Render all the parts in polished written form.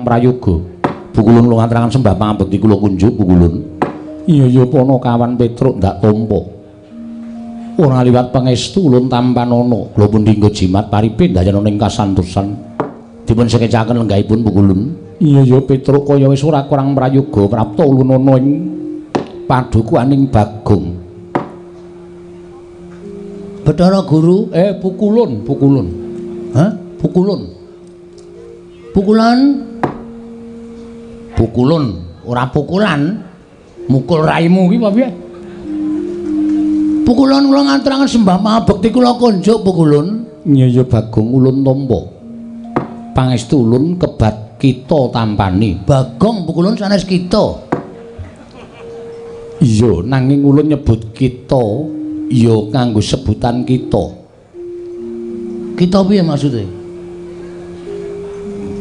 Prayoga. Pukulun kula ngaturaken sembah pangabekti kula kunjuk pukulun. Iya ya Panakawan Petruk ndak tampa. Ora liwat pangestu ulun tampanana. Kula pundi nggo jimat paripe ndayana ing kasantosan. Dipun sekecaken lenggahipun pukulun. Iya ya Petruk kaya wis ora kurang prayoga prapta ulun ana ing padukuhaning Bagong. Bathara Guru, pukulun, pukulun. Hah? Pukulun. Pukulan? Pukulun, ora pukulan. Mukul raimu ki apa piye? Pukulun kula ngaturaken sembah pangabekti kula kunjuk pukulun. Iya ya Bagong ulun tampa. Pangestu ulun kebat kita tampani. Bagong pukulun sanes kita. Iya, nanging ulun nyebut kita ya nganggo sebutan kita. Kita piye maksude?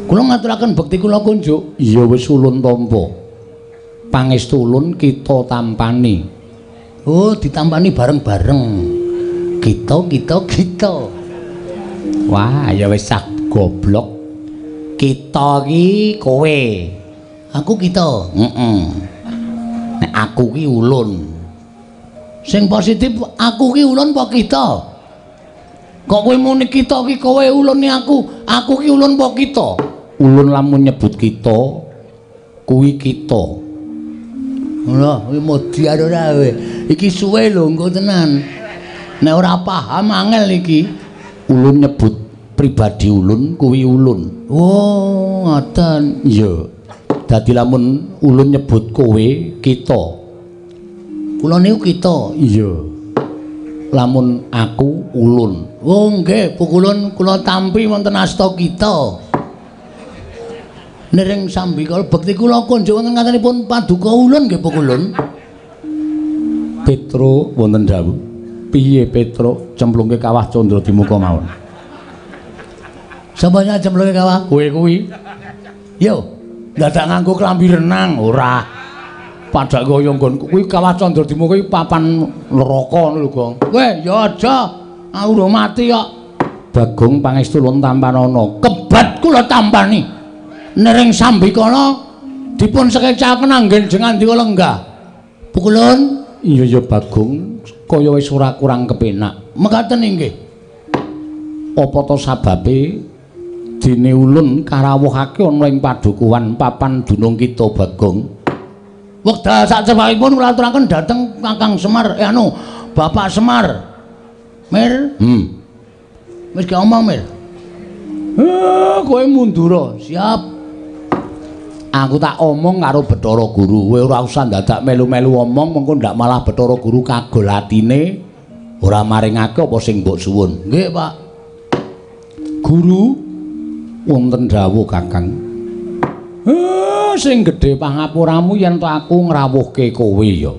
Kula ngaturaken bekti kula kunjuk. Iya wis ulun tampa. Pangestu ulun kita tampani. Oh, ditampani bareng-bareng. Kita, kita, kita. Wah, ya wis cah goblok. Kita ki kowe. Aku kita. Heeh. Nek aku ki ulun. Sing positif aku ki ulun apa kita? Kok kowe muni kita ki kowe ulune aku, aku ki ulun apa kita? Ulun lamun nyebut kita kuwi kita. Lho, kuwi modiar ora kowe. Iki suwe lho engko tenan. Nek ora paham angel iki. Ulun nyebut pribadi ulun kuwi ulun. Oh, ngoten. Iya. Dadi lamun ulun nyebut kowe kita. Kula niku kita. Iya. Lamun aku ulun. Oh nggih, pukulun kula tampi wonten asta kita. Nering sambikala bekti kula kunjuk wonten ngatenipun paduka ulun nggih pukulun. Petruk wonten dawuh. Piye Petruk cemplungke kawah Candra Dimuka mawon? Sapa cemplungke kawah? Kowe kuwi. Yo, dadak nganggo klambi renang ora. Padha kaya nggon kuwi kawah Candra Dimuka kuwi papan neraka ngono lho, Gong. Kowe ya aja, aku urung mati kok. Bagong pangestu ulun tampanana. Kebat kula tampani. Nering sambikala dipun sekecaken anggen jengandika lenggah. Pukulun? Iya ya Bagong, kaya wis ora kurang kepenak. Mekaten inggih. Apa to sababe dene ulun karawuhake ana ing padukuhan papan dunung kita Bagong? Wekdal sacepakipun kula aturaken dhateng Kakang Semar, Bapak Semar. Mir? Wis gak omong, Mir. Kowe mundura. Siap. Aku tak omong karo Bathara Guru. Kowe ora usah dadak melu-melu omong, mengko ndak malah Bathara Guru kagol atine ora maringake apa sing mbok suwun. Nggih, Pak. Guru wonten dawuh, Kakang. Sing gedhe pangapuramu yen to aku ngrawuhke kowe ya.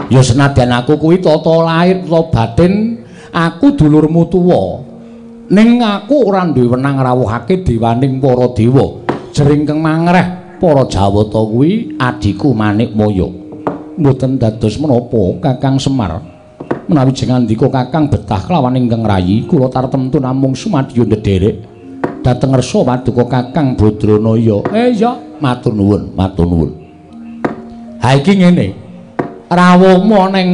Ya senadyan aku kuwi tata lahir tata batin, aku dulurmu tuwa. Ning aku ora duwe wenang ngrawuhake dewaning para dewa. Jering kang mangreh para Jawata kuwi adhiku Manikmaya. Mboten dados menapa Kakang Semar. Menawi jengandika Kakang betah kelawan ingkang rayi, kula tartemtu namung sumadyo ndederek dhateng ngersa paduka Kakang Badranaya. Iya, matur nuwun, matur nuwun. Ha iki ngene. Rawuhmu ning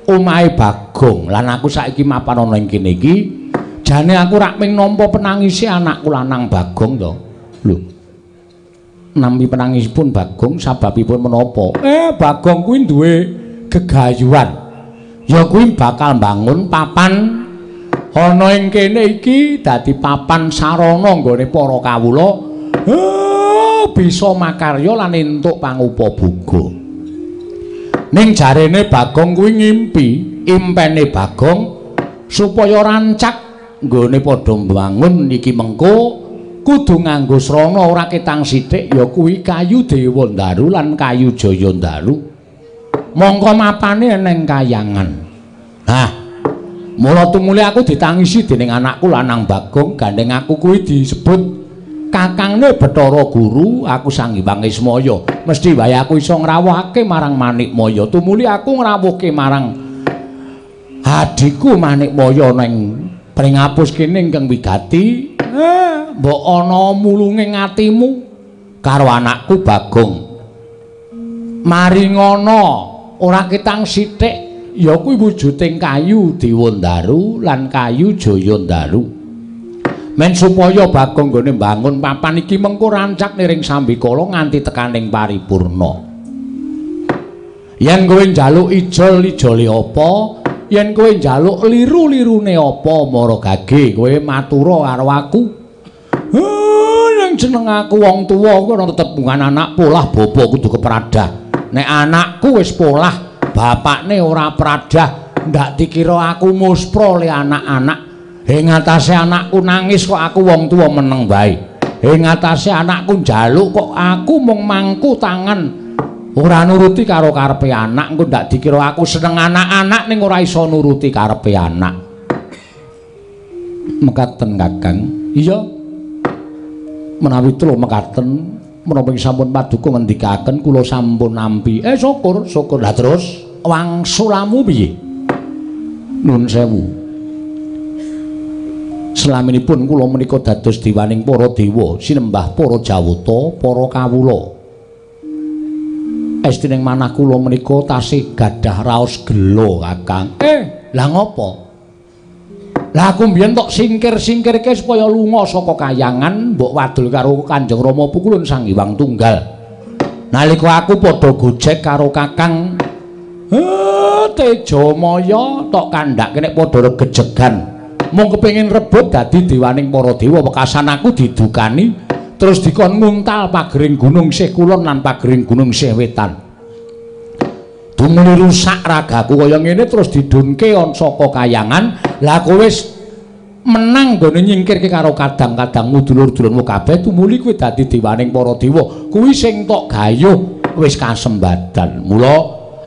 omahe Bagong lan aku saiki mapan ana ing kene iki. Jane aku rak ming nampa penangise anakku lanang Bagong to. Lho. Nampi penangisipun Bagong sababipun menapa? Bagong kuwi duwe gegayuhan. Ya kuwi bakal mbangun papan ana ing kene iki dadi papan sarana nggone para kawula bisa makarya lan entuk pangupaboga. Ning jarene Bagong kuwi ngimpi, impene Bagong supaya rancak nggone padha mbangun iki mengko kudu nganggo srana ora ketang sithik ya kuwi kayu Dewandaru lan kayu Jayandaru. Mongko mapane eneng kayangan. Nah, mula tumuli aku ditangisi dening anakku lanang Bagong, gandeng aku kuwi disebut kakangne Bathara Guru, aku Sang Hyang Ismaya. Mesti wae aku iso ngrawuhake marang Manikmaya. Tumuli aku ngrawuhke marang adhiku Manikmaya ning pringapus kene ingkang wigati. Mbok ana mulunge atimu. karo anakku Bagong. Mari ngono ora ketang sithik ya kuwi wujuding kayu Dewandaru lan kayu Jayandaru. Men supaya Bagong nggone mbangun papan iki mengko rancak niring sambikala nganti tekaning paripurna. Yen kowe njaluk ijol ijole apa, yen kowe njaluk liru-lirune apa mara gage kowe matura karo aku. Ning jeneng aku wong tuwa kuwi ana tetembungan anak polah bapa kudu kepradah. Nek anakku wis polah, bapakne ora pradah, ndak dikira aku muspra le anak-anak. Ing atase anakku nangis kok aku wong tuwa meneng wae. Ing atase anakku njaluk kok aku mung mangku tangan ora nuruti karo karepe anak. Engko ndak dikira aku seneng anak-anak ning ora iso nuruti karepe anak. Mekaten Kakang. Iya. Menawi telu mekaten, menapa sampun paduka ngendikaken kula sampun nampi. Syukur, syukur. Lah terus wangsulamu piye? Nun sewu. Selaminipun kula menika dados diwaning para dewa, sinembah para jawata, para kawula. Estining manah kula menika tasih gadah raos gela, Kakang. Lah ngopo? Lah aku mbiyen tok singkir-singkirke supaya lunga saka kayangan, mbok wadul karo Kanjeng Rama Pukulun Sang Hyang Tunggal. Nalika aku padha gojek karo Kakang Tejamaya tok kandhake nek padha regejegan. Mung kepengin rebut dadi dewaning para dewa, wekasan aku didukani terus dikon nguntal pagering gunung sih kulon lan pagering gunung sih wetan. Dumuli rusak ragaku kaya ngene terus didunke on saka kayangan. Lah kowe wis menang nggone nyingkirke karo kadang-kadangmu dulur-dulurmu kabeh, tumuli kowe dadi dewaning para dewa. Kuwi sing tok gayuh wis kasembadan. Mula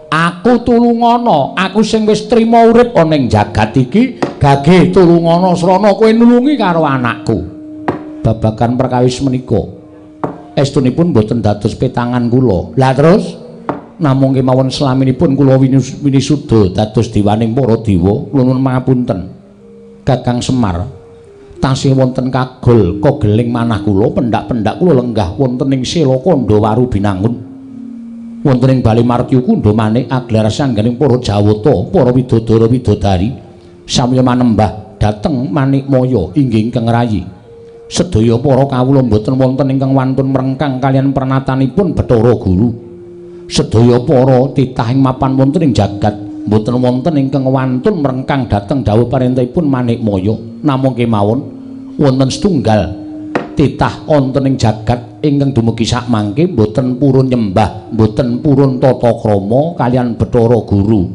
aku tulungana, aku sing wis trima urip ana ing jagat iki, gage tulungana srana kowe nulungi karo anakku. Babagan perkawis menika estunipun boten dados petangan kula. Lah terus namung kemawon selaminipun kula winisuda dados dewaning para dewa, kula nuwun pangapunten Kakang Semar, tasih wonten kagol kogeling manah kula, pendak-pendak kula lenggah wonten ing Sela Kandha Waru Binangun, wonten ing Bale Martya Kundha Manik aglar sangganing para jawata, para widodara widodari samya manembah dhateng Manikmaya inggih ingkang rayi. Sedaya para kawula mboten wonten ingkang wantun mrengkang kaliyan pernatanipun Bathara Guru. Sedaya para titah ing mapan wonten ing jagat mboten wonten ingkang wantun mrengkang dhateng dawuh parentahipun Manikmaya. Namung kemawon wonten setunggal titah wonten ing jagat ingkang dumugi sakmangke mboten purun nyembah, mboten purun tata krama kaliyan Bathara Guru.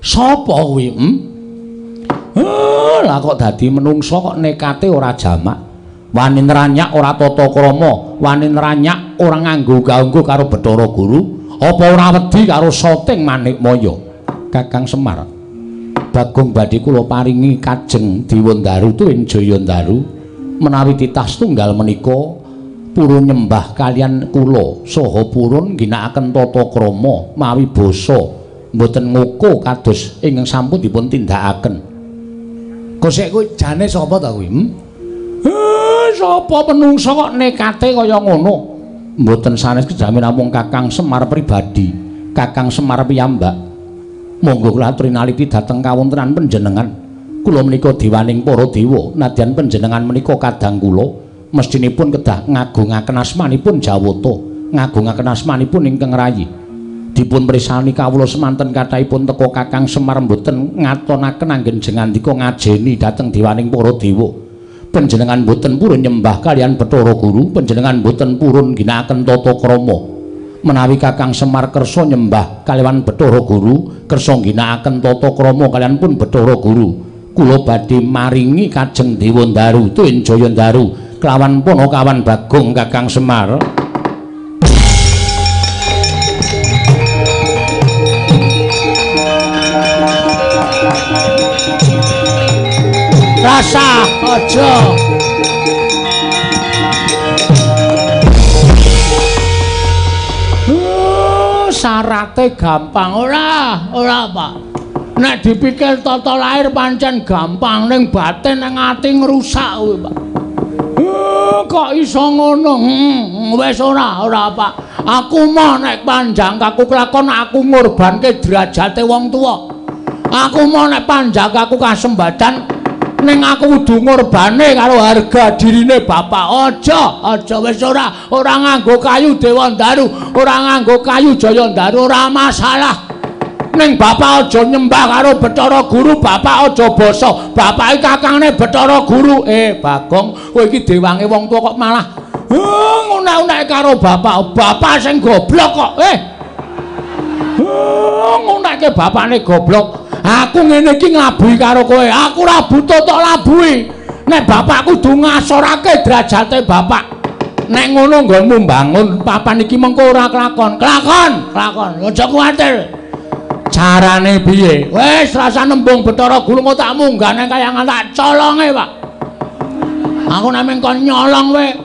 Sapa kuwi? Lah kok dadi menungsa kok nekate ora jamak, wani nranyak ora tata krama, wani nranyak ora nganggo gaunggo karo Bathara Guru, apa ora wedi karo soting Manikmaya? Kakang Semar, Bagong badhe kula paringi kajeng Dewandaru tuwin Jayandaru menawi titah setunggal menika purun nyembah kaliyan kula saha purun ngginakaken tata krama mawi basa mboten ngoko kados ingkang sampun dipun tindakaken. Kosek kuwi jane sapa ta kuwi? Sapa menungsa kok nekate kaya ngono? Mboten sanes kejamen namung Kakang Semar pribadi, Kakang Semar piyambak. Monggo kula aturi naliti dhateng kawontenan panjenengan. Kula menika dewaning para dewa, nadyan panjenengan menika kadang kula mestinipun kedah ngagungaken asmanipun Jawata, ngagungaken asmanipun ingkang rayi. Dipun pirsani kawula semanten kathahipun teka Kakang Semar mboten ngatonaken anggen jengandika ngajeni dhateng dewaning para dewa. Panjenengan mboten purun nyembah kaliyan Bathara Guru, panjenengan mboten purun ngginakaken tata krama. Menawi Kakang Semar kersa nyembah kaliyan Bathara Guru, kersa ngginakaken tata krama kaliyan pun Bathara Guru, kula badhe maringi kajeng Dewandaru tuwin Jayandaru kelawan Panakawan Bagong Kakang Semar. Rasa aja. Syarate gampang ora, ora Pak. Nek dipikir tata lahir pancen gampang, ning batin nang ati ngrusak kuwi, Pak. Kok iso ngono? Wis ora, ora Pak. Aku mau nek panjangkaku kelakon aku ngorbanke derajate wong tuwa. Aku mau nek panjangkaku kasembadan ning aku kudu ngorbane karo harga dirine bapak. Aja, aja wis ora, ora nganggo kayu Dewandaru, ora nganggo kayu Jayandaru, ora masalah. Ning bapak aja nyembah karo Bathara Guru, bapak aja basa. Bapak iki kakangne Bathara Guru. Bagong, kowe iki dewange wong tuwa kok malah ngunak-unake karo bapak. Bapak sing goblok kok. Ngunake bapakne goblok. Aku ngene iki nglabuhi karo kowe. Aku ora butuh tok labuhi. Nek bapak kudu ngasorake derajate bapak. Nek ngono nggonmu mbangun papan iki mengko ora kelakon. Kelakon, kelakon. Aja kuwatir. Carane piye? Wis rasa nembung Bathara Guru engko tak munggah nang kayangan tak colonge, Pak. Aku nek meng kon nyolong wae.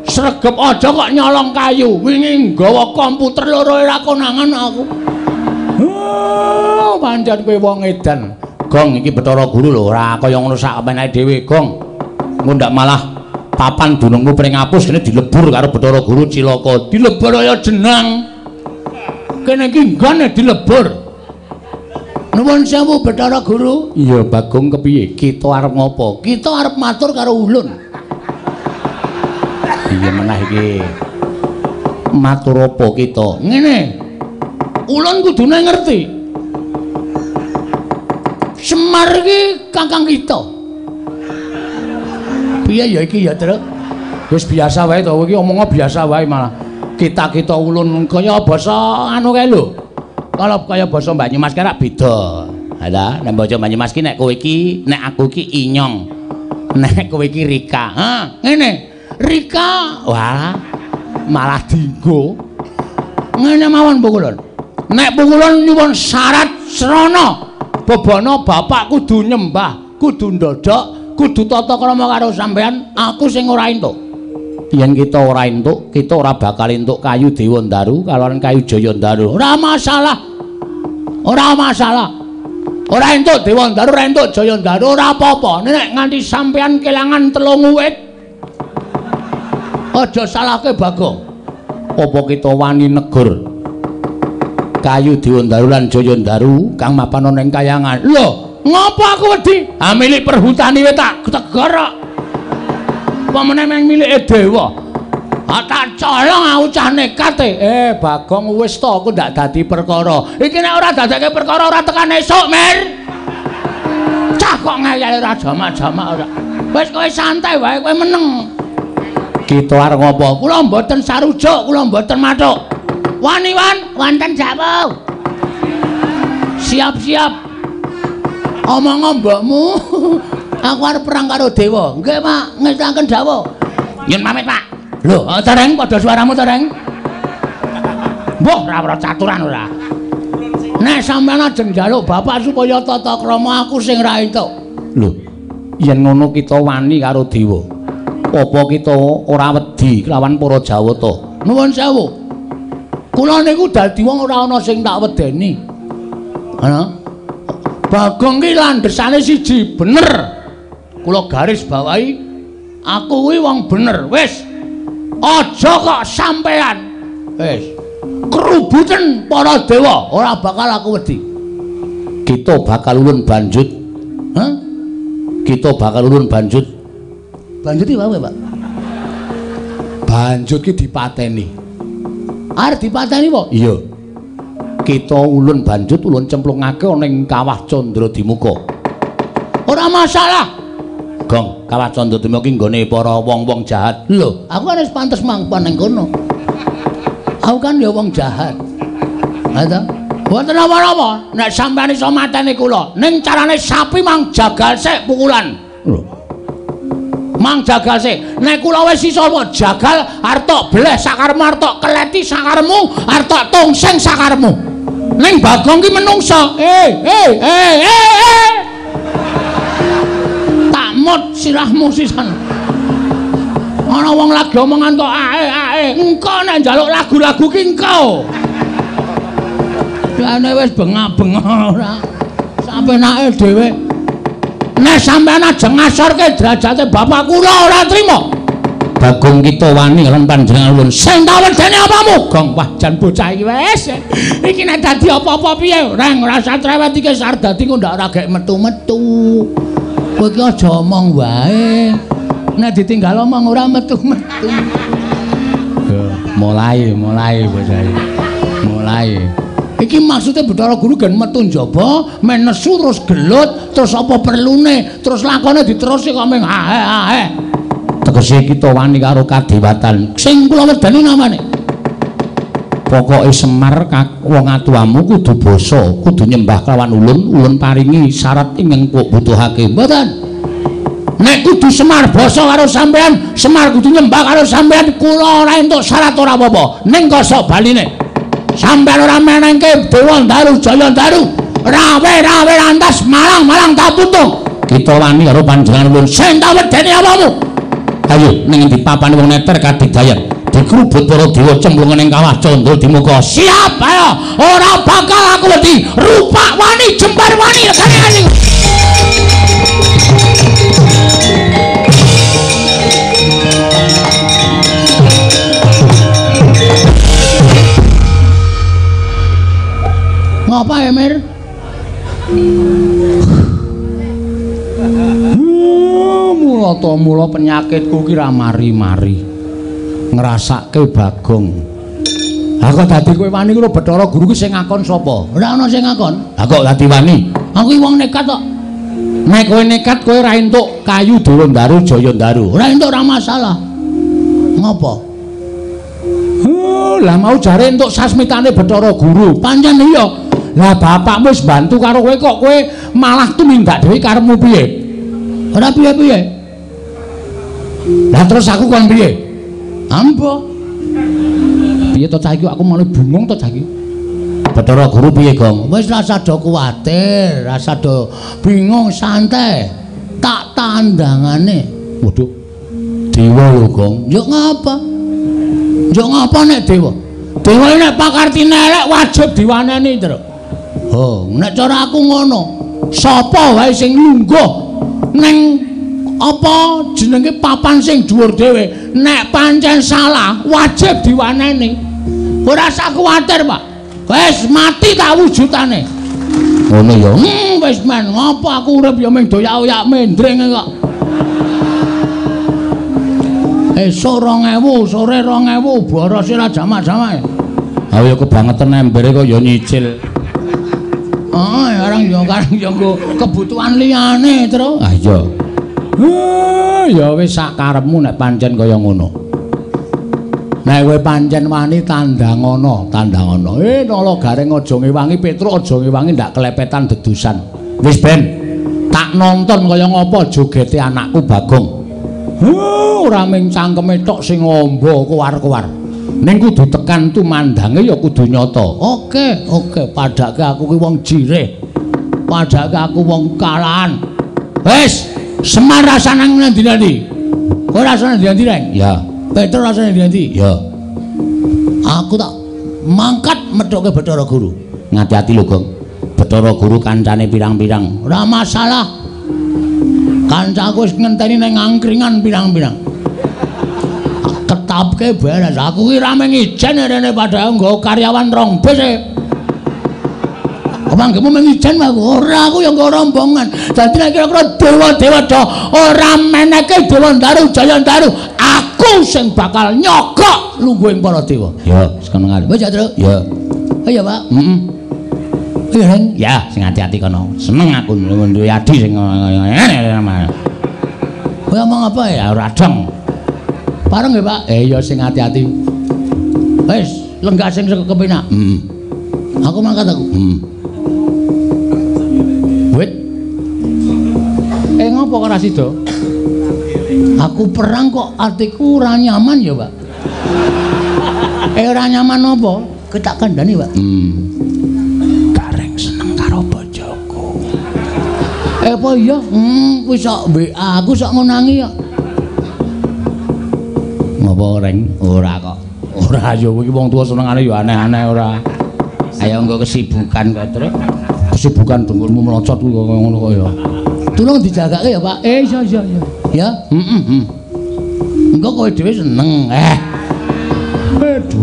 Sregep aja kok nyolong kayu. Wingi nggawa komputer loro ora konangan aku. Oh, pancen kowe wong edan. Gong iki Bathara Guru lho ora kaya ngono sak meneh dhewe, Gong. Engko ndak malah papan dunungmu pring apus kene dilebur karo Bathara Guru cilaka. Dilebur kaya jenang. Kene iki nggone dilebur. Nuwun sewu Bathara Guru. Iya, Bagong kepiye? Kita arep ngopo? Kita arep matur karo ulun. Iya menah iki. Matur apa kita? Ngene. Ulun kudune ngerti. Semar iki kakang kita. Piye ya iki ya, Truk? Wis biasa wae to, iki omongnya biasa wae malah. Kita-kita ulun kaya basa anu kae lho. Kalau kaya basa Banyumas ki rak beda. Ha ta, nek basa Banyumas ki nek kowe iki, nek aku iki inyong. Nek kowe iki Rika. Ha, ngene. Rika, wah, malah dinggo. Ngene mawon pukulun. Nek pukulun nyuwun syarat srana. Bebana bapak kudu nyembah, kudu ndodhok, kudu tata krama karo sampean, aku sing ora entuk. Yen kita ora entuk, kita ora bakal entuk kayu Dewandaru kalawan kayu Jayandaru. Ora masalah. Ora masalah. Ora entuk Dewandaru, ora entuk Jayandaru, ora apa-apa. Nek nganti sampean kelangan 3 wit, aja salahke Bagong. Apa kita wani negur kayu Dewandaru lan Jayandaru kang mapan ana ing kayangan? Lho, ngopo aku wedi? Ha milik perhutani wae tak tegur kok. Apa meneh meng milike dewa? Ha tak colong aku cah nekat e. Bagong wis to aku ndak dadi perkara. Iki nek ora dadekke perkara ora tekan esuk, Mir. Cah kok ngeyel ora jamak-jamak ora. Wis kowe santai wae, kowe meneng. Kita arep ngopo? Kula mboten sarujuk, kula mboten mathuk. Wani wan, wonten jawab. Siap-siap. Omong mbokmu. Aku arep perang karo dewa. Nggih, Pak, ngestaken dawuh. Nyun pamit, Pak. Lho, tereng padha suaramu tereng. Mbah, ora ora caturan ora. Nek sampeyan ajeng njaluk bapak supaya tata krama aku sing ra entuk. Lho, yen ngono kita wani karo dewa. Apa kita ora wedi kelawan para Jawata? Nuwun sewu. Kula niku dadi wong ora ana sing tak wedeni. Ana? Bagong ki landhesane siji, bener. Kula garis bawahi aku kuwi wong bener. Wis. Aja kok sampean. Wis. Kerubuten para dewa ora bakal aku wedi. Kita bakal ulun banjut. Hah? Kita bakal ulun banjut. Banjut iki wae, Pak. Banjut ki dipateni. Arep dipateni apa? Iya. Kita ulun banjut ulun cemplungake ana ing Kawah Candradimuka. Ora masalah. Gong, Kawah Candradimuka ki nggone para wong-wong jahat. Lho, aku kan wis pantes manggon ning kono. Aku kan ya wong jahat. Ha ta? Mboten napa-napa, nek sampeyan iso mateni kula, ning carane sapi mang jagal sik pukulan. Lho. Mang jagal sik. Nek kula wis iso jagal arep tok bleh sakaremu, arep tok keleti sakaremu, arep tok tongseng sakaremu. Ning Bagong ki menungsa. Tak mut sirahmu sisan. Ana wong lagi omongan kok ae ae. Engko nek njaluk lagu-lagu ki engko. Jane wis bengak-bengok ora. Sampenake dhewe. Nek sampean ajeng ngasorke derajate bapak kula ora trima. Bagong kita wani lan panjenengan ulun. Sing tak wedeni apamu? Gong, wah jan bocah iki wis. Iki nek dadi apa-apa piye? Reng ora usah trewet iki sardadi kok ndak ora gek metu-metu. Kowe iki aja omong wae. Nek ditinggal omong ora metu-metu. Mulai bocah iki. Mulai. Iki maksudnya Bathara Guru gen metu njaba, men nesu terus gelut, terus apa perlune, terus lakone diterusi kok ming hae-hae. Tegese kita wani karo kadewatan. Sing kula wedeni namane. Pokoke Semar wong atuwamu kudu basa, kudu nyembah kelawan ulun, ulun paringi syarat ingkang kok butuhake. Mboten. Nek kudu Semar basa karo sampean, Semar kudu nyembah karo sampean, kula ora entuk syarat ora apa-apa. Ning kosok baline. Sampeyan ora menengke Dewa Ndaru Jaya Ndaru, rawe-rawe lantas malang-malang tak putung. Kita wani karo panjenengan ulun. Sing tak wedeni apamu? Ayo ning endi papane wong neter kadidayan. Dikrubut para dewa cemplung ning kawah Candra Dimuka. Siap ayo, ora bakal aku wedi. Rupak wani, jembar wani regane ani. Ngapa Emir? Mula to mula penyakitku ki ra mari-mari. Ngrasake Bagong. Lah kok dadi kowe wani karo Bathara Guru ki sing ngakon sapa? Ora ana sing ngakon. Lah kok dadi wani? Aku ki wong nekat kok. Nek kowe nekat kowe ora entuk kayu Dewa Ndaru Jaya Ndaru. Ora entuk ora masalah. Ngopo? Lah mau jare entuk sasmitane Bathara Guru. Pancen iya. Lah bapakmu wis bantu karo kowe kok kowe malah tumindak dhewe karepmu piye? Ora piye-piye. Lah terus aku kon piye? Ambo. Piye to cah iki aku malah bingung to cah iki. Bathara Guru piye, Gong? Wis rasa do kuwatir, rasa do bingung, santai. Tak tandangane. Waduh. Dewa lho, Gong. Yo ngapa? Yo ngapa nek dewa? Dewa nek pakartine elek wajib diwaneni, Truk. Oh, nek cara aku ngono. Sapa wae sing lungguh ning apa jenenge papan sing dhuwur dhewe, nek pancen salah wajib diwaneni. Ora usah kuwatir, Pak. Wis mati tak wujudane. Ngono ya. Wis men, ngopo aku urip ya mung doyak-oyak mendring kok. Esuk 2000, sore 2000, borose ra jamak-jamak. Ha ya kebangetan embere kok ya nyicil. Oh, arang ya karang ya nggo kebutuhan liyane, Tru. Ah iya. Ya wis sak karepmu nek pancen kaya ngono. Nek kowe pancen wani tandangana, tandangana. Nala Gareng aja ngewangi, Petruk aja ngewangi ndak kelepetan dedusan. Wis ben, tak nonton kaya ngapa jogete anakku Bagong. Ora mung cangkeme tok sing amba kowar-kowar. Ning kudu tekan tumandange ya kudu nyata. Oke, oke, padake aku ki wong jirih. Padake aku wong kalahan. Wis, Semar rasane nang ndi-ndi? Kowe rasane ndi-ndi, Reng? Ya. Petruk rasane ndi-ndi? Ya. Aku tak mangkat methuke Bathara Guru. Ngati-ati lho, Gong. Bathara Guru kancane pirang-pirang. Ora masalah. Kancaku wis ngenteni ning angkringan pirang-pirang. Ketapke beres. Aku ki ra mung ijen rene padahal nggo karyawan rong bis. Panggemu mung ijen aku. Ora, aku ya nggo rombongan. Dadi nek kira-kira dewa-dewa do ora meneke Dewa Ndaru Jaya Ndaru, aku sing bakal nyogok lungguhing para dewa. Ya, wis kono ngalih. Wis ya, Truk. Ya. Oh iya, Pak. Heeh. Iya, Reng. Ya, sing ati-ati kono. Seneng aku duwe adi sing ngene. Kowe omong apa ya? Ora dong. Pareng nggih, Pak? Ya sing ati-ati. Wis, lenggah sing kepenak. Heeh. Aku mangkat aku. Heeh. Wit. Ngopo kok ora sida? Aku perang kok atiku ora nyaman ya, Pak. Ora nyaman apa? Kowe tak kandhani, Pak. Gareng seneng karo bojoku. Apa iya? Kuwi sok WA aku sok ngonangi kok. Ngopo, Reng? Ora kok. Ora ya iki wong tuwa senengane ya aneh-aneh ora. Ayo nggo kesibukan kok, Truk. Kesibukan dengkulmu melocot kuwi kok ngono kok ya. Tulung dijagake ya, Pak. Iya iya iya. Ya? Heeh. Engko kowe dhewe seneng.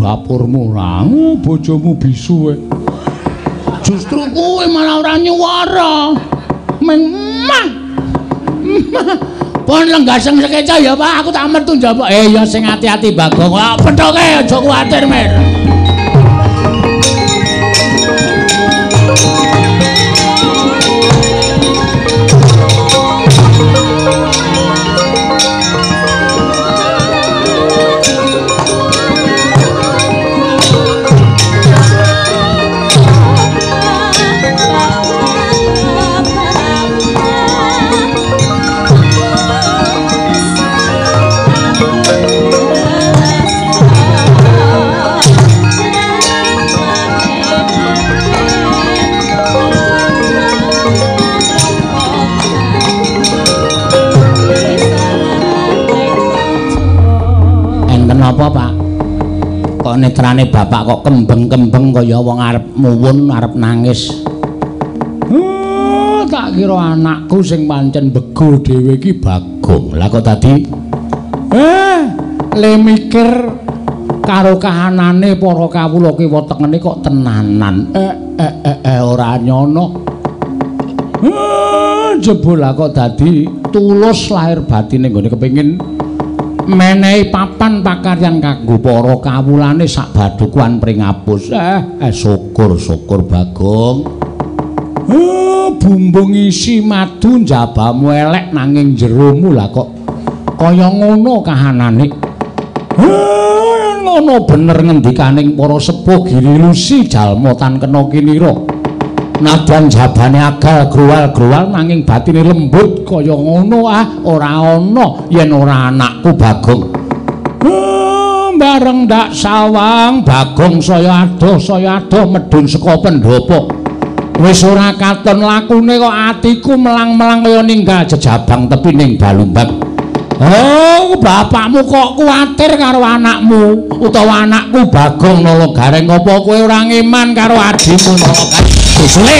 Dapurmu ora, bojomu bisu kowe. Justru kowe malah ora nyuwara. Meng mah. Pon lenggaseng sekeca ya, Pak. Aku tak metu njaba. Ya sing ati-ati Bagong. Pethoke aja kuwatir, Mir. Apa, Pak? Kok netrane bapak kok kembeng-kembeng kaya wong arep muwun, arep nangis. Tak kira anakku sing pancen bego dhewe iki Bagong. Lah kok tadi le mikir karo kahanane para kawula kiwa tengene kok tenanan. Ora nyono. Jebul lah kok dadi tulus lahir batine nggone kepengin menehi papan pakaryan kanggo para kawulane sak badukuan pringapus. Syukur-syukur Bagong. Bumbung isi madu njabamu elek nanging jeromu lah kok kaya ngono kahanane. Ngono bener ngendikaning para sepuh girilusi jalma tan kena kinira. Nadyan jabane agal gruwal-gruwal nanging batine lembut kaya ngono ora ana yen ora anakku Bagong. Bareng ndak sawang Bagong saya adoh medhun saka pendopo. Wis ora katon lakune kok atiku melang-melang kaya ninggal jejabang tepi ning balumbang. Oh, bapakmu kok kuwatir karo anakmu utawa anakku Bagong Nala Gareng, apa kowe ora ngeman karo adimu Nala Gareng? Susule.